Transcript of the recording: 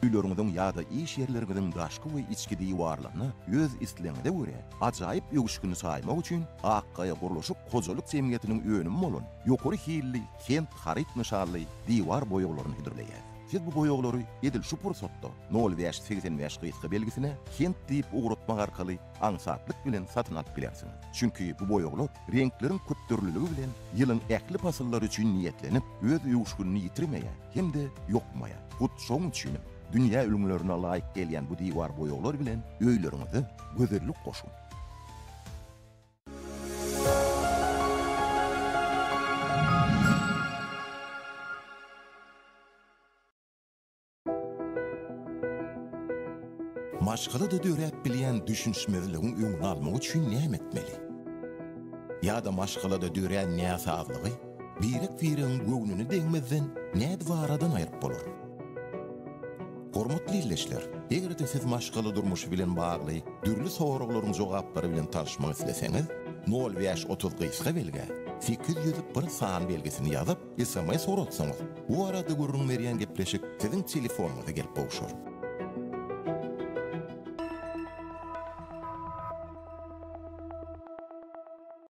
Öýleriňiziň ýa-da iş ýerleriňiziň daşky we içki diwarlaryna öz islegiňize görä ajaýyp öwüşgini çaýmak üçin Ak gaýa gurluşyk hojalyk jemgyýetiniň önümi bolan ýokary hilli Kent haryt nyşanly diwar boýaglaryny hödürleýär. Siz bu boýaglary edil şu pursatda nol bäş 85 gysga belgisine Kent diýip ugratmak arkaly aňsatlyk bilen satyn alyp bilersiňiz. Çünki bu boýaglar reňkleriň köpdürlüligi bilen ýylyň ähli pasyllary üçin niýetlenip, öz öwüşginini ýitirmeýär hem-de ýokmaýar. Hut şoň üçinem dünýä ülňülerine laýyk gelýän bu diwar boýaglar bilen öýleriňize gözellik goşuň! Maşgalada döräp bilýän düşünişmezligiň öňüni almak üçin näme etmeli? Ýa-da maşgalada dörän näsazlygy birek-biregiň göwnüne degmezden nädip aradan aýryp bolar? Hormatly ildeşler, eger-de siz maşgala durmuşy bilen bagly dürli soraglaryň jogaplary bilen tanyşmak isleseňiz, nol bäş 30 gysga belgä 801 san belgisini ýazyp, sms ugratsaňyz, bu barada gürrüň berýän gepleşik siziň telefonyňyza gelip gowşar.